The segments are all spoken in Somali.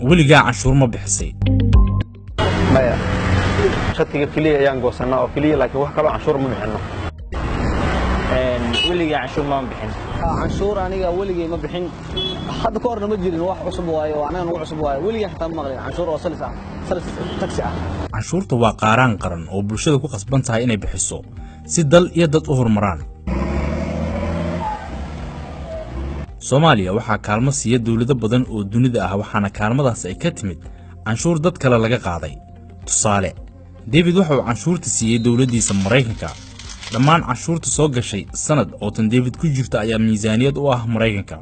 Weligaa canshuur ma bixisay? Maya, shatiga keliya ayaan goosanaa oo keliya, laakiin wax kaloo canshuur ma bixinno. Weligaa canshuur ma bixin. Canshuur aniga weligay ma bixin. Hadda ka horna ma jirin, wax cusub waayo oo anaga nagu cusub waayo. Weligaa xitaa ma maqlin canshuur oo sales ah, sales tax ah. Canshuurta waa qaaraan qaran oo bulshada ku khasban tahay inay bixiso si dal iyo dad u horumaraan. Soomaaliya waxaa kaalmo siiya dowlado badan oo dunida ah, waxaana kaalmadaas ay ka timid canshuur dad kale laga qaaday. Tusaale, David waxa uu canshuurta siiyey dowladdiisa Maraykanka. Dhammaan canshuurta soo gashay sannad oo tan David ku jirta ayaa miisaaniyad u ah Maraykanka.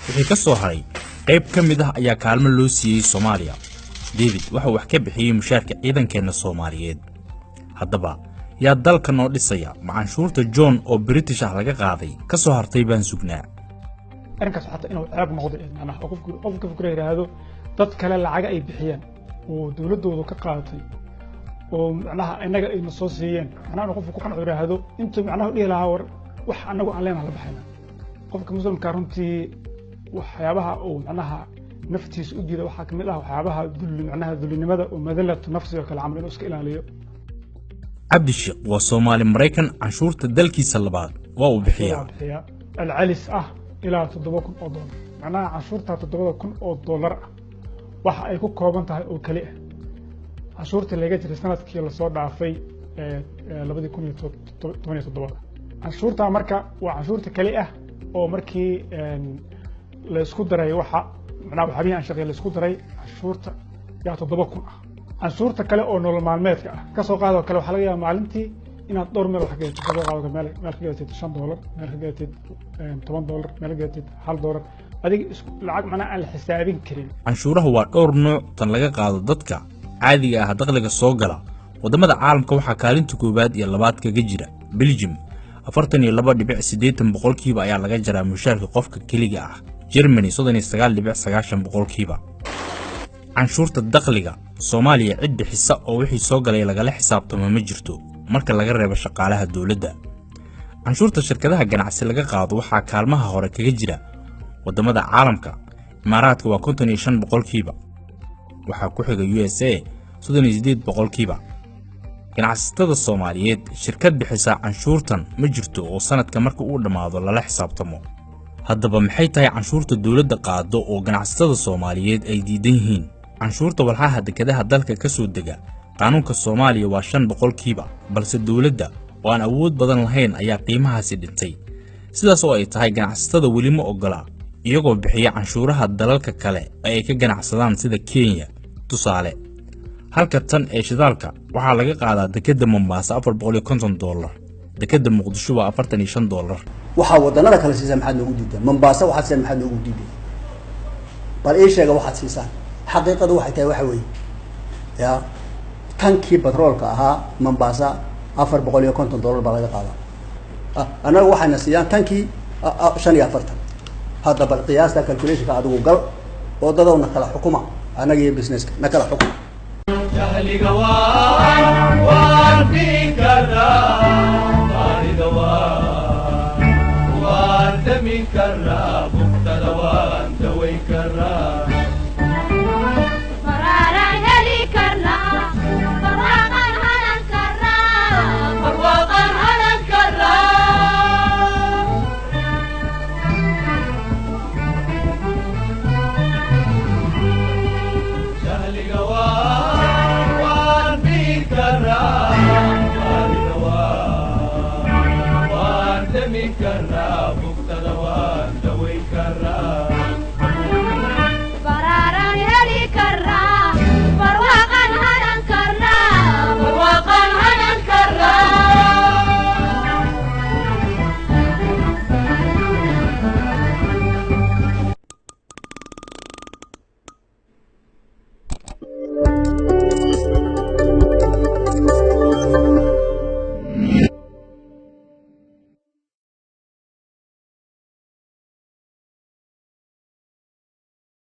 Wixii ka soo haray qayb ka mid ah ayaa kaalmo loo siiyey Soomaaliya. David waxa uu wax ka bixiyey mushaarka ciidankeenna Soomaaliyeed. Haddaba yaa dalka noo dhisaya? Ma canshuurta John oo British ah laga qaaday ka soo hartay baan sugnaa? Arrinkaas xataa inuu ceeb noqdo, macnaha oo qofku ka fikra yidhaahdo dad kale lacaga ay bixiyeen oo dowladdoodu ka qaadatay oo macnaha innaga ayna soo siiyeen, macnaha inuu qofku ku qanco yidhaahdo intuu macnaha dhihi lahaa war wax annagu aan leenaha la baxayna. Qofka Muslimka runtii waxyaabaha uu macnaha naftiisa u diida waxaa kamid ah waxyaabaha dulli, macnaha dullinimada oo madallatu nafsi oo kale camal inuu iska ilaaliyo. Cabdisheekh waa Soomaali Maraykan. Canshuurta dalkiisa labaad waa uu bixiyaa. Bixiyaa celcelis ah ilaa $7,000. Macnaha canshuurta $7,000 ah waxa ay ku kooban tahay oo keli ah canshuurtii laga jiray sanadkii lasoo dhaafay 2017. Canshuurta marka waa canshuurta keli ah oo markii la isku daray waxa macnaha waxyaabihii aan shaqeey la isku daray, canshuurta yaa 7,000 ah. Canshuurta kale oo nolol maalmeedka ah kasoo qaadoo kale, waxaa laga yaabaa maalintii inaad dhowr meel wax ka gadatid. Kasoo qaado meel ka gadatid $5, meel ka gadatid $10, meel ka gadatid $1, adiga isku lacag macnaha aan la xisaabin karin. Canshuuraha waa dhowr nuuc. Tan laga qaado dadka caadiga ah dakhliga soo gala, waddamada caalamka waxaa kaalinta koowaad iyo labaad kaga jira Beljim, 42.80% ayaa laga jaraa mushaarka qofka keliga ah, Germany 39.90%. Canshuurta dakhliga Soomaaliya cid bixisa oo wixii soo galay lagala xisaabtamo ma jirto marka laga reebo shaqaalaha dowladda. Canshuurta shirkadaha ganacsi laga qaado waxaa kaalmaha hore kaga jira waddamada caalamka Imaaraadka, waa 55%. Waxaa ku xiga USA, 38%. Ganacsatada Soomaaliyeed shirkad bixisa canshuurtan ma jirto oo sanadka marka uu dhammaado lala xisaabtamo. Haddaba maxay tahay canshuurta dowladda qaado oo ganacsatada Soomaaliyeed ay diidan yihiin? Canshuurta walxaha dekedaha dalka ka soo dega, qaanuunka Soomaaliya waa 5%, balse dowladda oo aan awood badan lahayn ayaa qiimahaasi dhintay. Sidaas oo ay tahay, ganacsatada weli ma oggola iyagoo bixiya canshuuraha dalalka kale ee ay ka ganacsadaan sida Kenya. Tusaale, halka tan ee shidaalka waxaa laga qaadaa dekedda Mombasa $450, dekedda Muqdisho waa $45. Waxaa waddanada kale siisaan maxaad noogu diidaan? Mombasa waxaad siisaan maxaad noogu diideen? Bal ii sheega waxaad siisaan. Xaqiiqadu waxay tahay waxa weeye ya tankii batroolka ahaa Mombasa $450 baa laga qaadaa, annaga waxayna siiyaan tankii 45. Hadda bal qiyaasta calculationka adigu gal oo dadow na kala xukuma, annaga iyo businesska na kala xukuma. Jahliga waan